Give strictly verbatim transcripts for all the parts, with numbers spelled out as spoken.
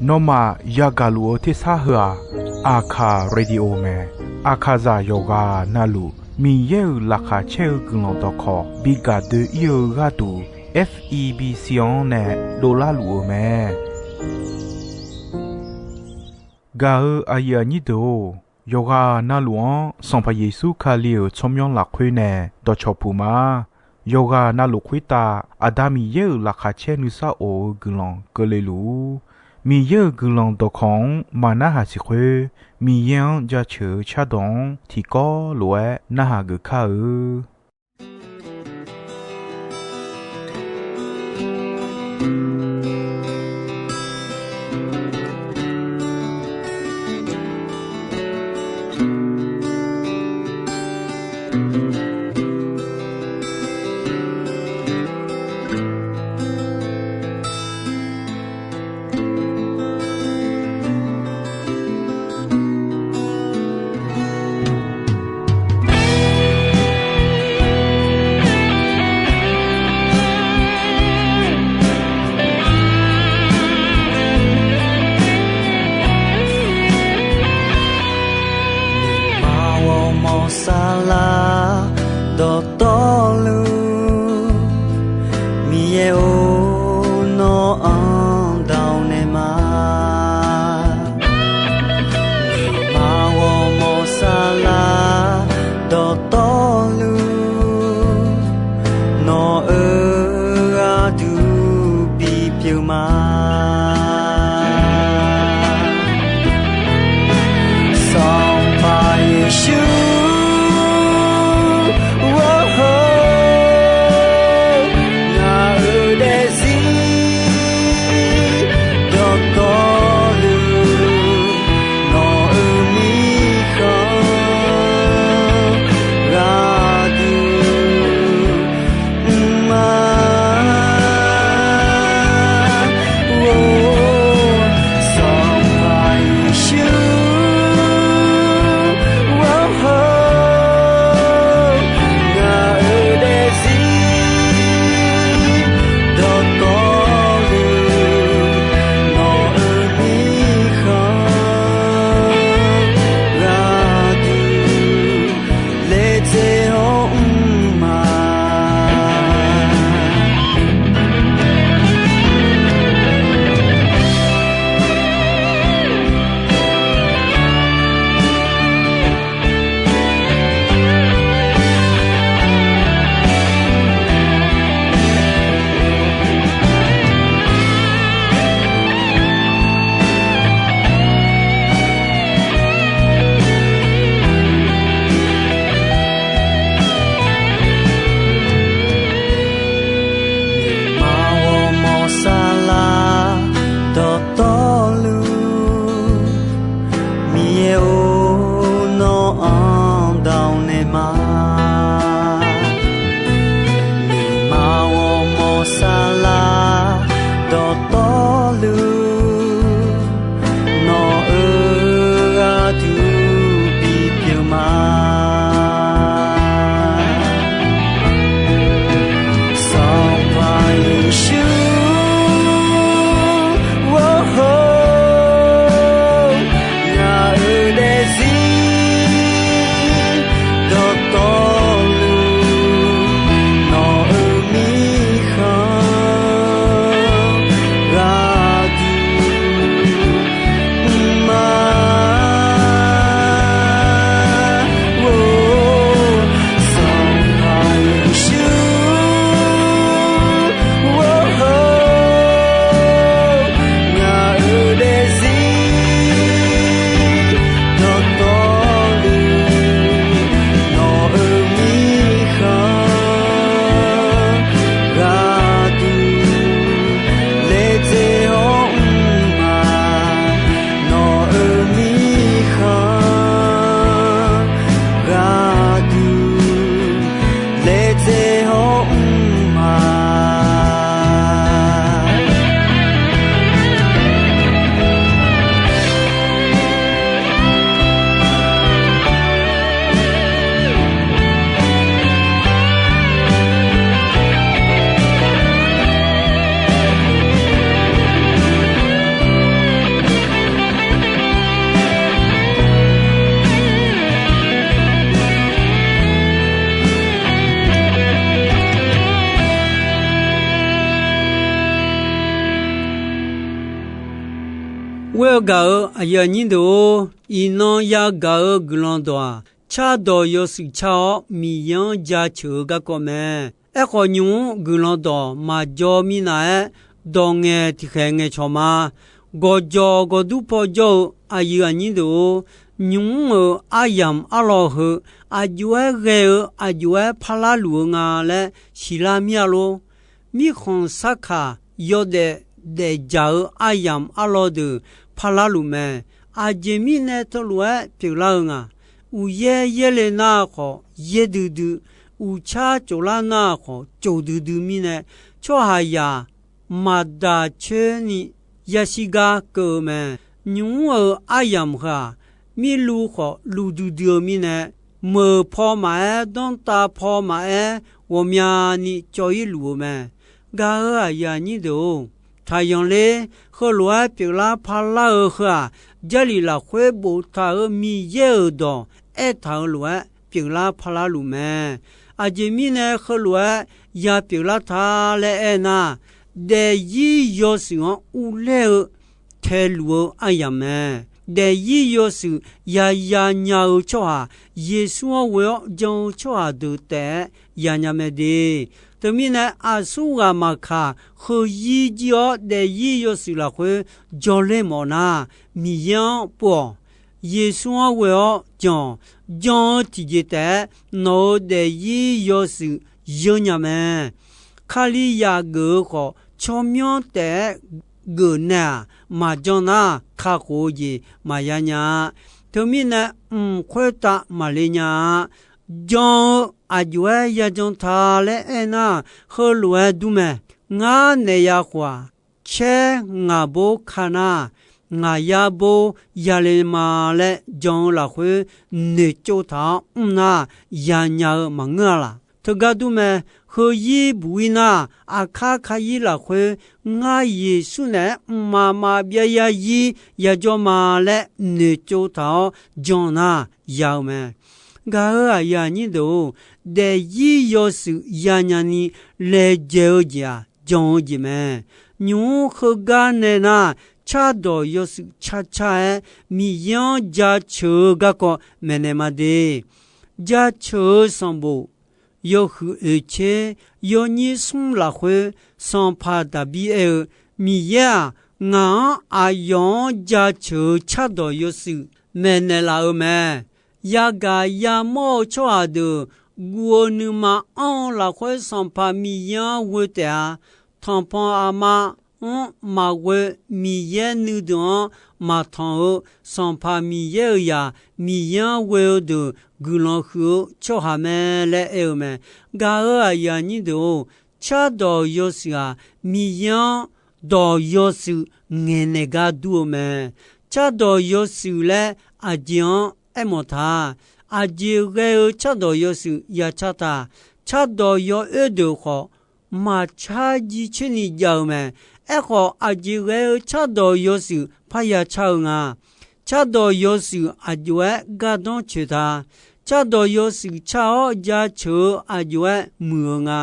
Nawmaf yagaq luf-eu tersar heu-aq, Aqkaq Radio mae. Aqkaqzaq yawqghaq navluf Miqyaer-euq laqkhaq caer-eu guiqlanq dawqkawq bi gaq doe-ir-eu gharduq, F E B C-anr nae dovlar luf-eu mae. Gaq-eu aqyuif aqnyir deuq-or, yawqghaq navluf-anr Sanqpaq Yeqsur Kali-euq tsawrmyanr lafkhoer nae dawqcawq puq ma. Yawqghaq navluf khoertav Aqda Miqyaer-euq laqkhaq caer nuisar of-eu guiqlanq keuvle luf-ur. Miqyaer-euq guiqlanq dawqkawq-anr maqnarhaq siq khoer, Miqyaer-anr jaceuq-eu cardawq-anr tiqkawv lof-aer narhaq geuf kar-eu. Maq ghawrmawr saflar dawqtawvluf, Miqyaer-or, nawr-anr dawq naeq ma. Maq ghawrmawr saflar dawqtawvluf, nawq-euq gharduq bipyeuf ma. Sanqpaq Yeqsur, ngaq-euq daefzir dawqtawvluf, nawq-euq mirkhanq gharduq mr ma. Ghoer-eu gaq-euq aqyuif aqnyir deuq-or, iqnan yagaq-eu guiqlanq dawq-aq, cardawq yawshuif car-awr Miqyaer-anr jaceuq-eu garkawv mae. Aerkhawf, nymq-mr guiqlanq dawq maqjaw minav-aer, dawq ngaeq tiqkhaeq ngaeqcawq ma. Gawqjawq gawqdur paw jawr-eu aqyuif aqnyir deuq-or, nymq-mr-euq aryamq arlawr heu, aqjox-aer ghae-eu aqjox-aer parlar luf-eu nga laer siqlar mir-a lor. Mirkhanq sarkaq yawdaef daefdzaq-eu aryamq arlawr deuq parlar luf mae. Aqjeq mirnae teulof-aer pyeuflar-eu nga. Uqyaer yaerle nar khawf yaer duidui, uqcar coflar nar khawf cof duidui mirnae, tsawrhaqzaq maqdaq coer ni yashir gar keuv-eu mae. Nymq-mr-euq aryamq heu-aq, mirluv khawf luv duidui-eu mirnae, meuq paw maqaer, danrtav paw maqaer, ghawqmyani cawv-ir luf-eu mae. Gaq-euq aqyuif aqnyir deuq-or, taqyanq ler, heulof-aer pyeuflar parlar-eu heu-aq, Jarlif lafkhoer boftaq-euq Miqyaer-euq dawq aertaq-euq lof-aer pyeuflar parlar luf mae. Aqjeq mirnae heulof-aer ya pyeuflar ta laer aernar, daefzir yawshuif-anr urler-eu taeluf-eu aryamq mae. Daefzir yawshuif yaya nya-eu tsawrhaq, Yeqsur-anr ghoe-awr jan-eu tsawrhaq deuq taef-aer yanya mae de. Teumirnae, aqsurghaq maqkaq, heuzir jir-awr daefzir yawshuif lafkhoer jawrler mawf nar, Miqyaer-anr pov-awq. Yeqsur-anr ghoe-awr jan-awq. Jan-eu tiqjeq taef-aer nawq-euq daefzir yawshuif yeur nya mae. Kalizaq geuf-eu khawf, tsawrmyanr taef-aer geuf nae-aq, maqjan nar kakhof-eu jeq maqya nya-a. Teumirnae, mq khoertav maqle nya-a. Jan-eu aqjox-aer yajan ta laer aernar, heulof-aer dur mae. Ngar naeq ya khof-aq, caer ngaq bor ka nar, ngaq yar bor yale ma laer jan-eu lafkhoer noeqtsov taq-awr mr nar, yanya-eu maqngeur-a laq. Teugar dur mae. Heuzir buq-ir nar, aqkar ka-ir lafkhoer ngar Yeqsur naeq-aer mqmaq maqbyav yazir yajawr ma laer noeqtsov taq-awr jan nar ya-eu mae. Gaq-euq aqyuif aqnyir deuq-or, daefzir yawshuif yanya ni laejae-eu jeq-aq, jan-eu jeq mae. Nymq-mr heugar nae nar, cardawq yawshuif carcar-aer Miqyaer-anr jaceuq-eu garkawv maeqnaeq ma de. Jaceuq-eu sanqbof yawhuiq oeqtser yawnyir smr lafkhoer, sanqpaq Daqbir aer-eu, Miqyaer-aq, ngaq-anr aqyawf-anr jaceuq-eu cardawq yawshuif maeqnaeq laf-eu mae. Yagaq yamawr-eu tsawrhaq deuq guv-eu nuima anr-eu lafkhoer, Sanqpaq Miqyaer-anr ghoe taef-a. Tanqpanq aqma-anr maqghoe, Miqyaer nuideuq-anr maqtanq-eu, Sanqpaq Miqyaer-euq zaq, Miqyaer-anr ghoe-eu deuq guiqlanq huiq-eu tsawrhaq mae laer aer-eu mae. Gaq-euq aqyuif aqnyir deuq-or, cardawq yawshuif-aq, Miqyaer-anr dawq yawshuif ngaeqnaeq gar dur-eu mae. Cardawq yawshuif laer aqjeq-anr aermawf ta. Aqjeq ghae-eu cardawq yawshuif yacar ta. Cardawq yawoer deuq khawf, maqcar jircoer ni jav-eu mae. Aerkhawf, aqjeq ghae-eu cardawq yawshuif parya car-eu nga. Cardawq yawshuif aqjox-aer gardanr coeq ta. Cardawq yawshuif car-awr jaceuq-eu aqjox-aer muiq-eu nga.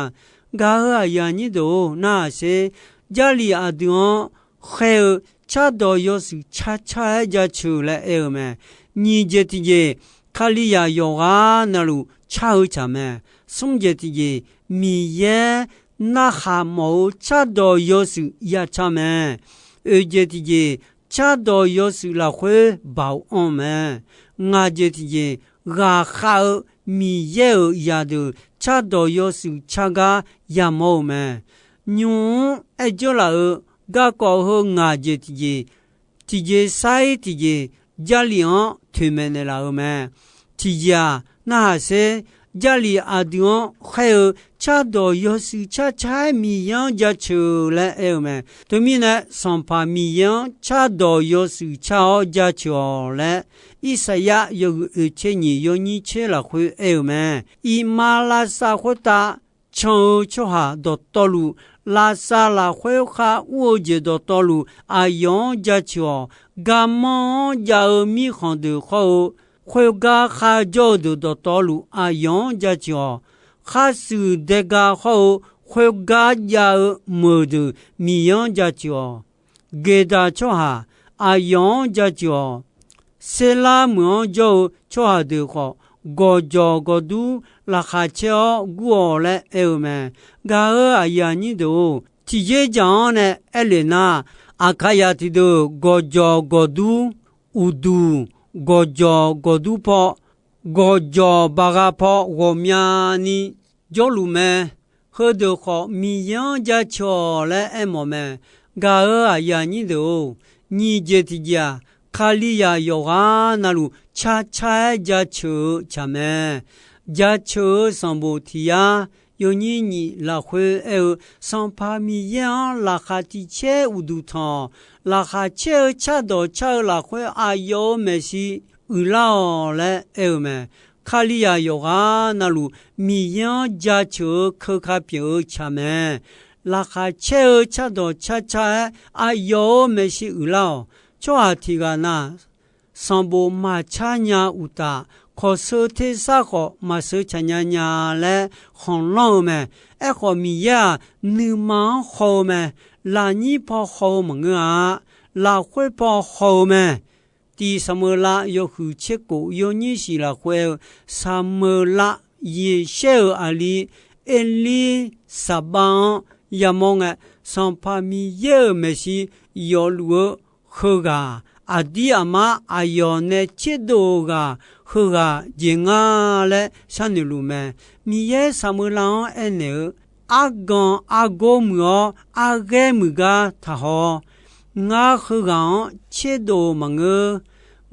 Gaq-euq aqyuif aqnyir deuq-or, narhaq sher. Jarlif aqdui-anr khaer-eu cardawq yawshuif carcar-aer jaceuq laer aer-eu mae. Nyiq jeq tiqjeq, Kalizaq yawqghaq navluf car-eu tsaq mae. Smr jeq tiqjeq, Miqyaer narhaq mawf-eu cardawq yawshuif yacar mae. Oeq jeq tiqjeq, cardawq yawshuif lafkhoer baoq anr-eu mae. Ngaq jeq tiqjeq, ghaqkhav-eu Miqyaer-euq zaqdeuq cardawq yawshuif car gar yamawr-eu mae. Nymq-mr aer dzeur laf-euq garkawv heu ngaq jeq tiqjeq, tiqjeq sair tiqjeq, Jarlif-anr toeqmaeq naeqlaf-euq mae. Tiqjeq-aq, narhaq sher. Jarlif aqdui-anr khaer-eu cardawq yawshuif carcar-aer Miqyaer-anr jaceuq laer aer-eu mae. Teumirnae, Sanqpaq Miqyaer-anr cardawq yawshuif car-awr jaceuq-awq laer, Irsaqyar yawhuiq oeq tser nyiq yawnyir tser lafkhoer aer-eu mae. Iqmalavshav khoertav can-eu tsawrhaq dawqtawvluf, lavshav lafkhoer khar ur-eu jeq dawqtawvluf aqyawf-anr jaceuq-awq. Garmanr-anr jav-eu mirkhanq deuq khawr-eu, khoergar kharjawr-eu deuq dawqtawvluf aqyawf-anr jaceuq-awq. Kharshuif daega khawr-eu, khoergar jav-eu meuq deuq Miqyaer-anr jaceuq-awq. Geqdaq tsawrhaq aqyawf-anr jaceuq-awq. Serlar meuq-anr jawr-eu tsawrhaq deuq khawf, gawqjawq gawqdur laqkhaq caer-awr gur-awq laer aer-eu mae. Gaq-euq aqyuif aqnyir deuq-or, tiqjeq dzaq-anr nae aer lef nar, Aqkaqyaq tiqdeuq gawqjawq gawqdur, uqduq gawqjawq gawqdur paw, gawqjawq baqgha paw ghawqmyani jawrluf mae. Heudeuq khawf, Miqyaer-anr jaceuq-awq laer aermawf mae. Gaq-euq aqyuif aqnyir deuq-or, nyiq jeq tiqjeq-aq, Kalizaq yawqghaq navluf carcar-aer jaceuq-eu tsaq mae. Jaceuq-eu sanqbof tiq yar yawnyir nyiq lafkhoer aer-eu, Sanqpaq Miqyaer-anr laqkhaq tiq caer uqduq tanq-awq. Laqkhaq caer-eu cardawq car-eu lafkhoer aqyawf-euq maeqshi uiqlar-awq laer aer-eu mae. Kalizaq yawqghaq navluf Miqyaer-anr jaceuq-eu keuka pyeuf-eu tsaq mae. Laqkhaq caer-eu cardawq carcar-aer aqyawf-euq maeqshi uiqlar-awq. Tsawrhaq tiq ghaq na, sanqbof maqcar nya uqtaf, kawqseu tersar khawf maqseu tsaqnya nya laer khanqlanr-eu mae. Aerkhawf, Miqyaer-aq, nuima-anr haw-eu mae. Lafnyir paw haw-eu maqngeur-a. Lafkhoer paw haw-eu mae. Tiq Saqmeuqlav yawhuiq tser kof yawnyir shiq lafkhoer-eu, Saqmeuqlav Yeqshaer-euq aqli Erlirsaqbav-anr yamawr ngae, Sanqpaq Miqyaer-euq maeqshi yawfluf-eu heughaq, aqdir aqmar aqyawf nae tserdov-eu ghaq heughaq jeq nga laer sharnoeq luf mae. Miqyaer Saqmeuqlav-anr aernaeq-eu, Arganq argor muiq-awr, arghaer muiq gar taqhaw-awr, ngar heughaq-anr tserdov-eu maqngeur.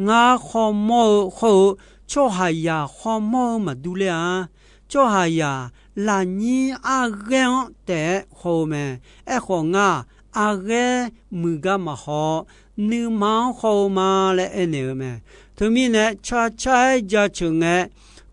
Ngar khawmawr-eu hawr-eu, tsawrhaqzaq khawmawr-eu maqdur ler-a. Tsawrhaqzaq lafnyir arghaer-anr taef-aer haw-eu mae. Aerkhawf, ngar-aq, arghaer muiq gar maqhaw-awr, nuima-anr haw-eu ma laer aernaeq-eu mae. Teumirnae, carcar-aer jaceuq ngae,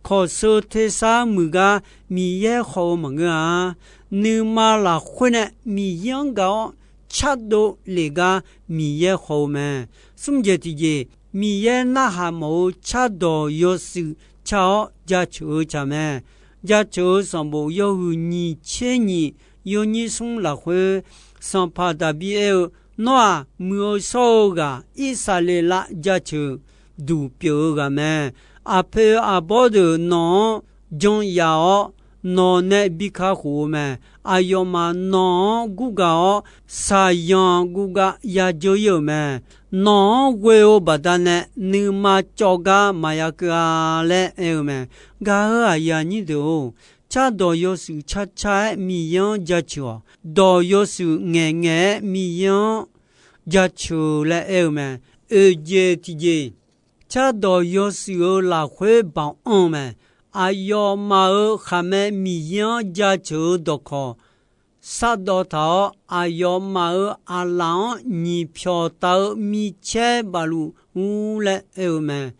kawqseu tersar muiq gar Miqyaer haw-eu maqngeur-a. Nuima lafkhoer nae Miqyaer-anr gaq-awr cardov lef gar Miqyaer haw-eu mae. Smr jeq tiqjeq, Miqyaer narhaq mawf-eu cardawq yawshuif car-awr jaceuq-eu tsaq mae. Jaceuq-eu sanqbof yawhuiq nyiq tser nyiq yawnyir smr lafkhoer, sanqpaq Daqbir aer-eu, Nawr-aq, muiq-eu shawr-eu ghaq, Irsaqleqlav jaceuq duq pyeuf-eu ghaq mae. Aqpoeq aqbawr deuq nawq-anr jan yaf-awr, nawq nae bi kakhof-eu mae. Aqyawfmaf nawq-anr gurgaq-awr, shaqzanq guvgav yadzeur ir-euq mae. Nawq-anr ghoe-eu baqdanae nuima cawv gar maqya keuv-a laer aer-eu mae. Gaq-euq aqyuif aqnyir deuq-or, cardawq yawshuif carcar-aer Miqyaer-anr jaceuq-awq. Dawq yawshuif ngaeqngaeq-aer Miqyaer-anr jaceuq laer aer-eu mae. Oeq jeq tiqjeq, cardawq yawshuif-euq lafkhoer baoq anr-eu mae. Aqyawfmaf-euq khaqmae Miqyaer-anr jaceuq-eu dawqkawq sardawv taq-awr, aqyawfmaf-euq aqlaf-anr nyiq pyawq taf-eu micaer baf luf ur laer aer-eu mae.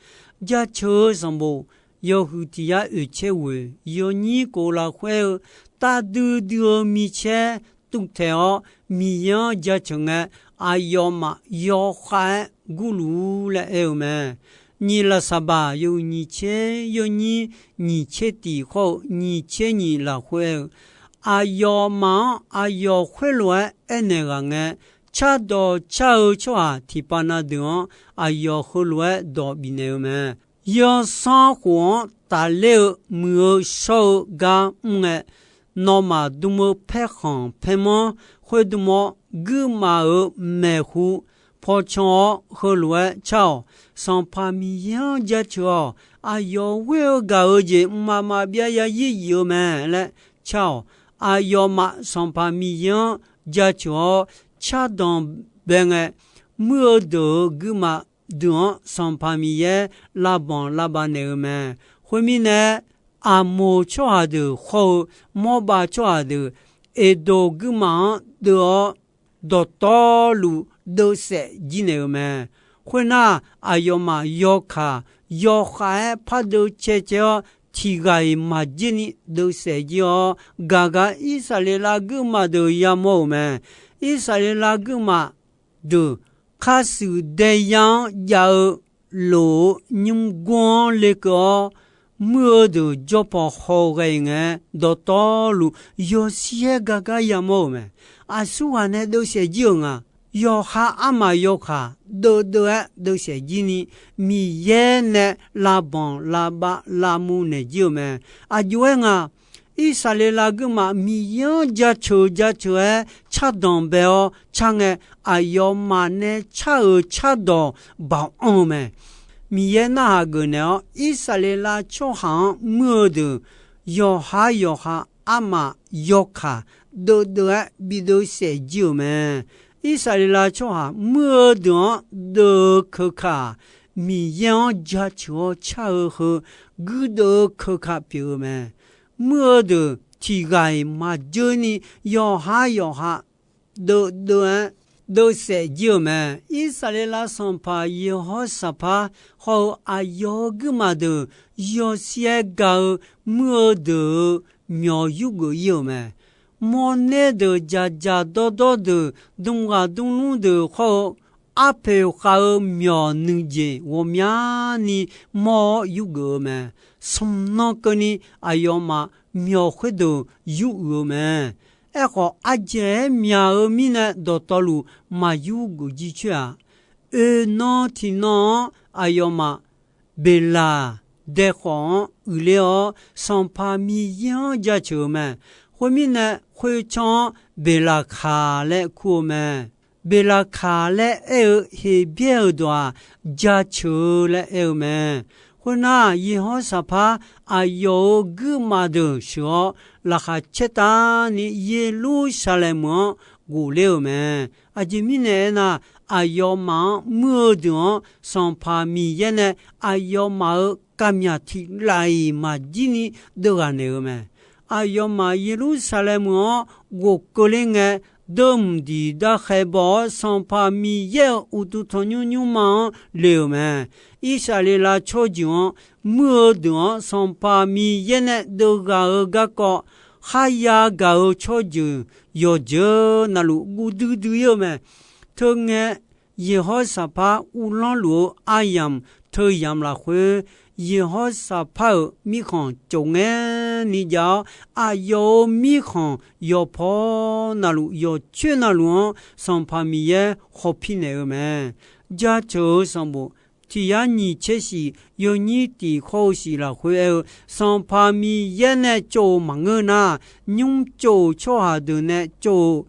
Jaceuq-eu sanqbof yawhuiq tiq yar oeq caer ghoeq yawnyir kof lafkhoer-eu, tavdui dui-eu micaer tuvtaeq-awr, Miqyaer-anr jaceuq ngae, aqyawfmaf yawkhav-aer gurluf-ur laer aer-eu mae. Nyiq lafsaqbaq yawhuiq nyiq tser yawnyir nyiq tser tiq hawr-eu nyiq tser nyiq lafkhoer aer-eu, aqyawfmaf-anr aqyawf khoerlof-aer aernaeq ghaq ngae, cardawq car-eu tsawrhaq tiqpav na deuq-anr aqyawf heulof-aer dawq bifnaeq-eu mae. Yawsanr khof-anr tafler-eu muiq-eu shawr-eu gar mr ngae, nawmaf dm-eu paerkhanq paermanr khoerdm-awr, guirmaf-euq maeqhu paw can-awr heulof-aer car-awq. Sanqpaq Miqyaer-anr jaceuq-awq. Aqyawf ghoer-eu gaq-eu jeq mqmaq maqbyav ya yir yif-eu mae laer car-awq. Aqyawfmaf Sanqpaq Miqyaer-anr jaceuq-awr cardanq bae ngae, muir-eu deuq-euq guirmaf deuq-anr Sanqpaq Miqyaer lavbanq lavbav naeq-eu mae. Khoermirnae, Aqmoq tsawrhaq deuq hawr-eu Mawrbav tsawrhaq deuq Eqdoq guirmaf-anr deuv-awr, dawqtawvluf deuvsaef jir naeq-eu mae. Khoernar, aqyawfmaf yawkaq yawkhav-aer pardeuv caecae-awr, tiq ghaq-iq maqjer ni deuvsaef jir-awr, gaq gar Irsaqleqlav guirmaf deuq yamawr-euq mae. Irsaqleqlav guirmaf deuq, khar shuif daeyar-anr jav-eu loq-eu nymrgor-anr lekeuv-awr, muir-eu deuq jawrpaw haw ghae-iq ngae, dawqtawvluf yawshir-aer gar gar yamawr-euq mae. Aqsurghaq nae deuvsaef jir-euq nga. yawqha armaf yawkaq deuvdeuv-aer deuvsaef jir ni, Miqyaer nae lavbanq lavbav lavmuv naeq jir-euq mae. Aqjox-aer nga, Irsaqleqlav guirmaf Miqyaer-anr jaceuq jaceuq-aer cardanq bae-awr car ngae, aqyawfmaf nae car-euq cardawq baoq anr-eu mae. Miqyaer narhaq geufnaeq-awr, Irsaqleqlav tsawrhaq-anr muir-eu deuq yawqha yawqha armaf yawkaq deuvdeuv-aer bi deuvsaef jir-euq mae. Irsaqleqlav tsawrhaq muir-eu deuq-anr deuv-eu keuka-aq, Miqyaer-anr jaceuq-awr car-eu heu guirdeuv-eu keuka pyeuf-eu mae. Muir-eu deuq tiqghaq-iq maqjeur ni yawqha yawqha deuvdeuv-aer deuvsaef jir-euq mae. Irsaqleqlav sanqpaq Yeqhawr Saqpar hawr-eu aqyawf-euq guirmaf deuq yawshaer gaq-eu muir-eu deuq-euq myawq yurgeuf ir-euq mae. Mawrner deuq dzaqdzaq dawrdawr deuq dmghaq dmlmr deuq hawr-eu arpoeq khav-eu myawq nuijeq ghawqmyani mawr-awr yurgeuf-eu mae. Smq nan keuvni aqyawfmaf myawq khoerdeuq yuruiq-eu mae. Aerkhawf, ardzaeq-aer myaq-eu mirnae dawqtawvluf maqyur geuf jir coer-aq, oeq nan tiqnan-anr aqyawfmaf Beqlaq daekhawf-anr uiqler-awr, Sanqpaq Miqyaer-anr jaceuq-eu mae. Khoermirnae, khoertsanr-anr Beqlaqkaq laer kur-eu mae. Beqlaqkaq laer aer-eu Heqbyaer-euq dawq-aq, jaceuq-eu laer aer-eu mae. Khoernar, Yeqhawr Saqpar aqyawf-euq guirmaf deuq sheuq-awr, laqkhaq caertavni Yeqlursaqlaeq meuq-anr ghofler-euq mae. Aqjeq mirnae aernar, aqyawfmaf-anr muir-eu deuq-anr Sanqpaq Miqyaer nae aqyawfmaf-euq kavmyaq tiq laf-iq maqjir ni deuvghaq naeq-eu mae. Aqyawfmaf Yeqlursaqlaeq meuq-anr ghofkeuv ler ngae, deuvmq diq darkhae baw-awr, Sanqpaq Miqyaer-euq uqduq tanqnymr nymrma-anr le-euq mae. Irsaqleqlav tsawrjeuq-anr muir-eu deuq-anr Sanqpaq Miqyaer nae deuvghaq-eu garkawv, kharya gaq-eu tsawrjeuq yawqjeuq navluf guv duidui ir-eu mae. Teungae, Yeqhawr Saqpar uvlanr luf-eu aryamq teuyamq lafkhoer, Yeqhawr Saqpar-euq mirkhanq cof ngaer ni jav-awr, aqyawf-euq mirkhanq yawqpaw navluf yawqcoer navluf-anr Sanqpaq Miqyaer khawpir naeq-eu mae. Jaceuq-eu sanqbof tiq yar nyiq tser shif yawnyir tiq khawr-eu shif lafkhoer aer-eu, Sanqpaq Miqyaer nae cov-euq maqngeur nar, nymr cov-euq tsawrhaq deuq nae cov-euq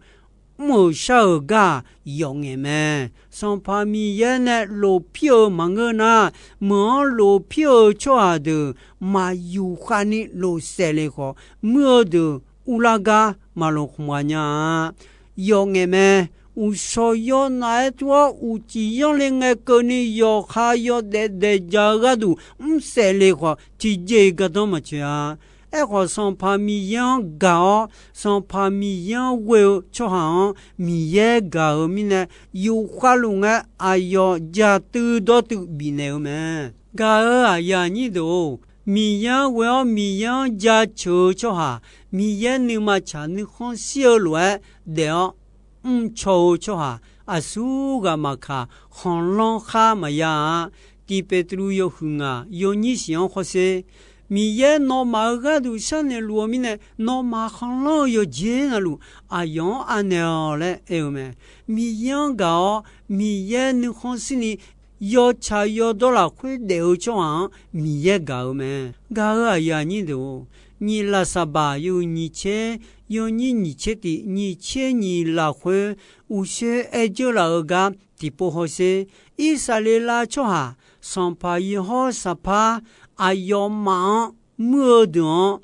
mr-euq shar-euq gar-aq yawf ngaef mae. Sanqpaq Miqyaer nae lofpir-eu maqngeur nar, meuq-anr lofpir-eu tsawrhaq deuq maq yuqkhav ni lofsaef le khawf, muir-eu deuq urlar gar maqloq khmq ghaq nya-a. Yawf ngaef mae. Uqshawq yawnav-aer tur-awr uqcif yanr le ngae keuvni yawqha yawdaef daef ja-eu gharduq mrsaef le khawf, tiqjeq-iq gardanr maqtsoeq-a. Aerkhawf, Sanqpaq Miqyaer-anr gaq-awr, Sanqpaq Miqyaer-anr ghoe-eu tsawrhaq-anr Miqyaer gaq-euq mirnae, yufkhav luf ngae aqyawf jaqtuiv dawrtuiv bifnaeq-eu mae. Gaq-euq aqyuif aqnyir deuq-or, Miqyaer-anr ghoe-awr Miqyaer-anr jaceuq-eu tsawrhaq, Miqyaer nuima tsaq nuikhanr shir-eu lof-aer daef-awr mrcaw-eu tsawrhaq, aqsur ghaq maqkaq, khanqlanr khar maqya-a. Tiq Peqtruv yawhuiq ngaq yawnyir shif-anr hawsher. Miqyaer nawmaf-euq gharduq sharnoeq luf-eu mirnae, nawmaf khanqlanr-eu yawqjeq navluf aqyawf-anr anaeq-awq laer aer-eu mae. Miqyaer-anr gaq-awr, Miqyaer nuikhanr shirni yawtsaq yawdawr lafkhoer daef-eu tsawrhaq-anr Miqyaer gaq-eu mae. Gaq-euq aqyuif aqnyir deuq-or, nyiq lafsaqbaq yawhuiq nyiq tser yawnyir nyiq tser tiq nyiq tser nyiq lafkhoer uqshoe aer dzeur laf-eu gar tiqpov hawsher. Irsaqleqlav tsawrhaq, Sanqpaq Yeqhawr Saqpar aqyawfmaf-anr muir-eu deuq-anr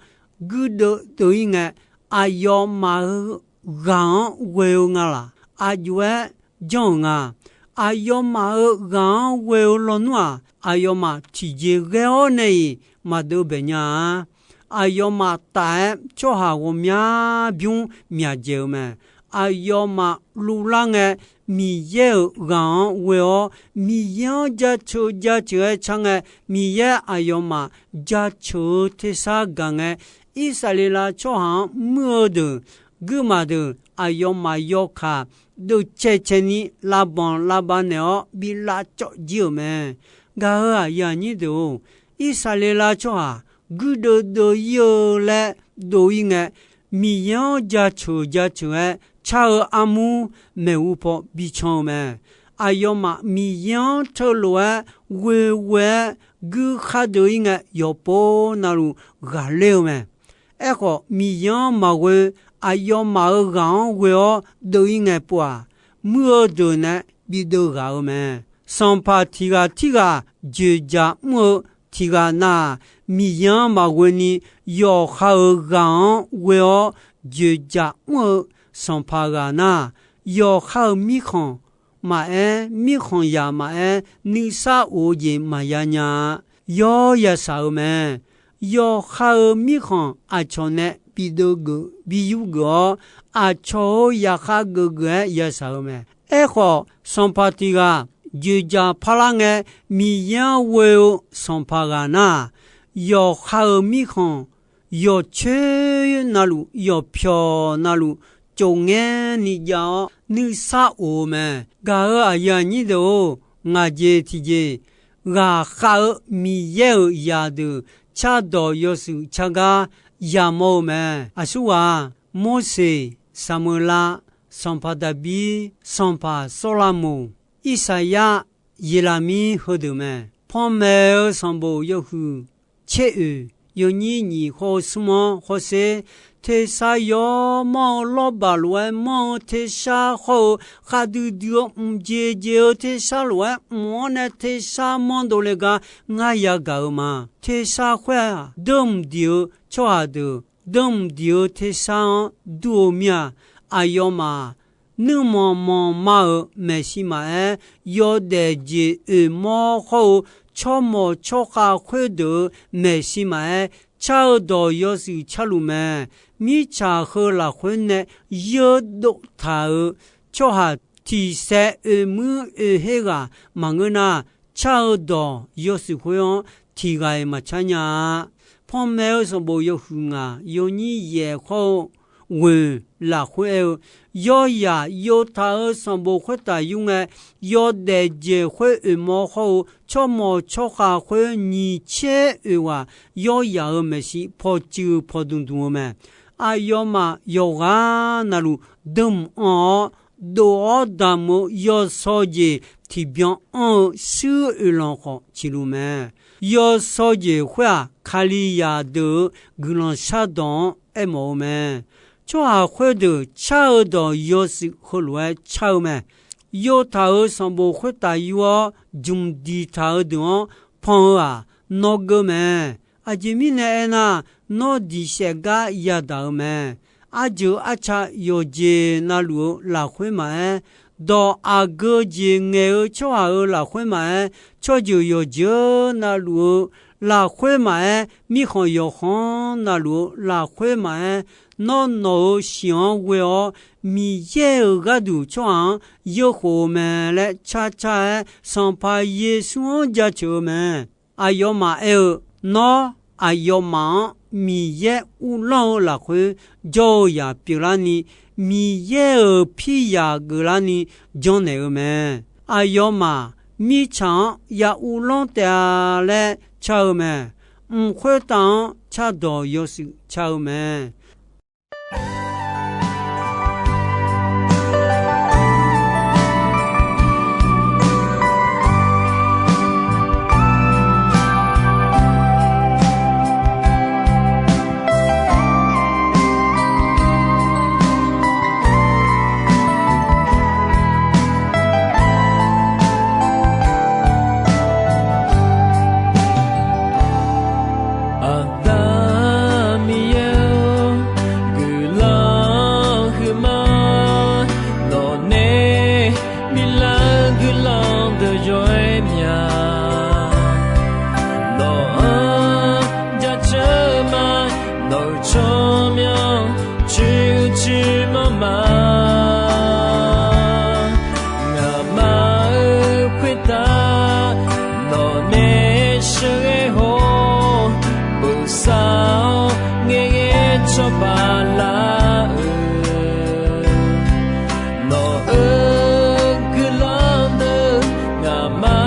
guirdeuv deuv-ir ngae, aqyawfmaf-euq ghaq-anr ghoe-eu nga laq? Aqjox-aer janr-euq nga. Aqyawfmaf-euq ghaq-anr ghoe-eu lawnmr-aq, aqyawfmaf tiqjeq ghae-awr nae-iq maqdeuv bae nya-a. Aqyawfmaf taf-aer tsawrhaq ghawqmya bymr myaq dzaeq-eu mae. Aqyawfmaf luvlar ngae, Miqyaer-euq ghaq-anr ghoe-awr, Miqyaer-anr jaceuq jaceuq-aer car ngae, Miqyaer aqyawfmaf jaceuq-eu tersar gaq ngae, Irsaqleqlav tsawrhaq-anr muir-eu deuq, guirmaf deuq, aqyawfmaf yawkaq deuvcae cae ni lavbanq lavbav naeq-awr bi lavcawv jir-euq mae. Gaq-euq aqyuif aqnyir deuq-or, Irsaqleqlav tsawrhaq guirdeuv deuv-ir-eu laer dov-ir ngae, Miqyaer-anr jaceuq jaceuq-aer car-eu armur maeqhu paw bican-eu mae. Aqyawfmaf Miqyaer-anr teulof-aer ghoeghoe-aer guir khar deuv-ir ngae, yawqpov navluf ghaqler-eu mae. Aerkhawf, Miqyaer-anr maqghoe, aqyawfmaf-euq ghaq-anr ghoe-awr deuv-ir ngae pov-aq, muir-eu deuq nae bideuv ghaq-eu mae. Sanqpaq tiq ghaq tirghaq dzoeqdzaq mr-eu tiq ghaq nav-aq, Miqyaer-anr maqghoeni yawqha-euq ghaq-anr ghoe-awr dzoeqdzaq mr-eu sanqpaq ghaq nar, yawqha-euq mirkhanq maqaer, mirkhanqzaq maqaer, nuisar of-eu jeq maqya nya-a. Yawr yashaq-eu mae. Yawqha-euq mirkhanq aqcawq nae bideuv geuf bi yur geuf-awr, aqcawq-euq zaqkhav geufgeuf-aer yashaq-eu mae. Aerkhawf, sanqpaq tiq ghaq dzoeqdzaq parlar ngae, Miqyaer-anr ghoe-eu sanqpaq ghaq nar-aq, yawqha-euq mirkhanq yawqcoer navluf, yawqpyawq navluf, cofngaer ni jav-awr nuisar of-eu mae. Gaq-euq aqyuif aqnyir deuq-or, ngaq jeq tiqjeq ghaqkhav-eu Miqyaer-euq zaqdeuq cardawq yawshuif car gar yamawr-eu mae. Aqsurghaq, Morseq, Saqmeuqlav, sanqpaq Daqbir, sanqpaq Sawrlamoq, Irsaqyar, Yeqlaqmir heudeuq mae. Panmaeq-eu sanqbof yawhuiq tser oeq, yawnyir nyiq khawr-eu smr-anr hawsher. Tersar yawmanr-eu lawrbaq lof-aer manr-eu tersar khawr-eu, khavdui dui-eu mqjeq jeq-eu tersar lof-aer mq-anr nae tersar manr dovle gar ngar yagaq-eu ma. Tersar khoer-aq, deurmq diq-eu tsawrhaq deuq deurmq diq-eu tersar-anr dur-eu mir-a. Aqyawfmaf nuirmanq manq ma-euq maeqshi maqaer, yawdaef jeq oeq mawr khawr-eu tsawrmawq tsawrkhav khoerdeuq-euq maeqshi maqaer, car-eu dawq yawshuif carluf mae. Mirtsaq heu lafkhoer nae yeur dov taq-euq tsawrhaq tiq saev oeq muir oeq her ghaq maqngeur nar, car-eu dawq yawshuif khoer-anr tiq ghaq-iq maqcar nya-a. Panmaeq-eu sanqbof yawhuiq ngaq, yawnyir yaeq khawr-eu ghoeq lafkhoer aer-eu, yawrzaq yov taq-euq sanqbof khoertaf yur ngae, yawdaef jeq khoer oeq mawr khawr-eu tsawrmawq tsawrkhav khoer nyiq tser oeq ghaq yawrzaq-euq maeqshi pawcuiv pawdmq dmq-eu mae. Aqyawfmaf yawqghaq navluf deurmq anr-awr, dof-awr damq-eu yawshawr jeq tiqbyan anr-eu shuir oeqlanq khawf ciqluf mae. Yawshawr jeq khoer-aq, Kalizaq deuq-euq guiqlanq shardawq-anr aermawf-eu mae. Tsawrhaq khoerdeuq car-eu dawq yawshuif heulof-aer car-eu mae. Yov taq-euq sanqbof khoertaf yur-awr jmq diqtaq-eu deuq-anr pan-eu-aq, nawr geur mae. Aqjeq mirnae aernar, nawr diq saef gar yadaq-eu mae. Arjeuq arca yawqjeq navluf-eu lafkhoer maqaer, dawq aqgeu jeq ngaeq-eu tsawrhaq-euq lafkhoer maqaer, tsawrjeuq yawqjeuq navluf-eu lafkhoer maqaer, mirkhanq yawqkhanq navluf-eu lafkhoer maqaer, nawr nawq-euq shiq-anr ghoe-awr, Miqyaer-euq gharduq tsawrhaq-anr yeurkhof-eu mae laer carcar-aer, Sanqpaq Yeqsur-anr jaceuq-eu mae. Aqyawfmaf aer-eu, nawr aqyawfmaf-anr Miqyaer uvlanr-eu lafkhoer jawr-eu yaq pyeuflarni, Miqyaer-euq piryaq geuflarni janrnaeq-eu mae. Aqyawfmaf mirtsaq-anr ya uvlanr taef-a laer car-eu mae. Mq khoertav-anr cardawq yawshuif car-eu mae. Aqda Miqyaer-or, guiqlanq huiqma, nawqnae miqlanq guiqlanq deuq yawr-aer mya. Nawq-anr jaceuq ma, nawq-euq tsawrmyanr coer-eu coer manr ma. Ngaqma-euq khoertav nawqnae sheuqghae haw-awr, bosav-awr ngaeqghae cawba lar-eu, nawq-euq guiqlanq deuq ngaqma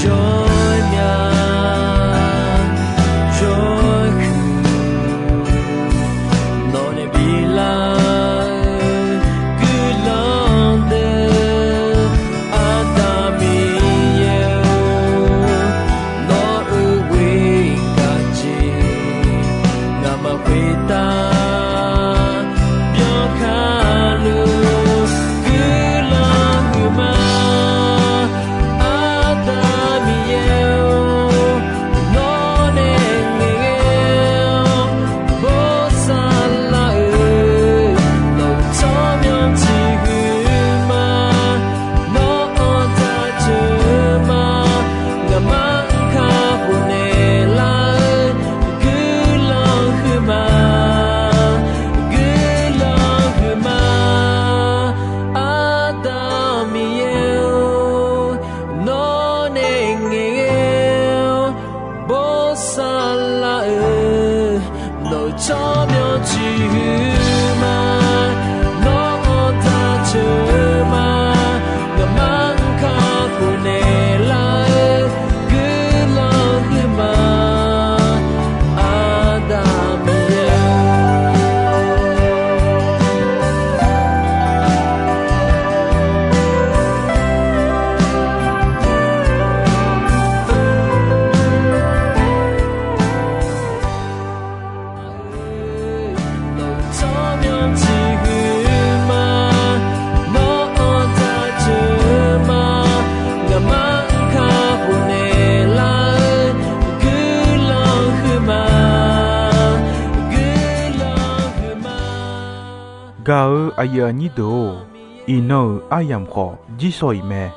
Yawmya yawhuiq nawq nae bilar-eu guiqlanq deuq, Aqda Miqyaer-or, nawq-euq ghoer gaq jeq ngamaf khoertav byankhar luf guiqlanq huiqma. Aqda Miqyaer-or, nawr nae ngaeqghae-awr bosav lar-eu, nawq-euq tsawrmyanr tiq huiqma. Nawr anr taq teuq ma, ngaqma-anr kakhof naeqlar-eu guiqlanq huiqma, guiqlanq huiqma. Aqda Miqyaer-or, nawr nae ngaeqghae-awr bosav lar-eu, nawq-euq tsawrmyanr tiq huiqma. Nawr anr taq teuq ma, ngaqma-anr kakhof naeqlar-eu guiqlanq huiqma. Aqda Miqyaer-or, nawq-euq tsawrmyanr tiq huiqma. Nawr anr taq teuq ma, ngaqma-anr kakhof naeqlar-eu guiqlanq huiqma, guiqlanq huiqma. Gaq-eu aqyuif aqnyir deuq-or, iqnan-euq aryamq khawf jirsawq iq mae.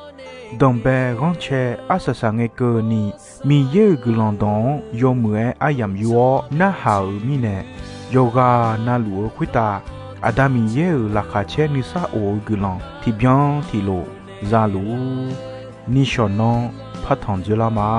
Danqbae ghanrcae arsaq saqngae keuvni, Miqyaer-euq guiqlanq dawq-anr yawmuiq-aer aryamq yur-awr narhaq-euq mirnae, yawqghaq navluf-eu khoertav Aqda Miqyaer-euq laqkhaq caer nuisar of-eu guiqlanq tiqbyan tiqlof zaluf-ur. Nishawq nanr partanq dzoerlar ma.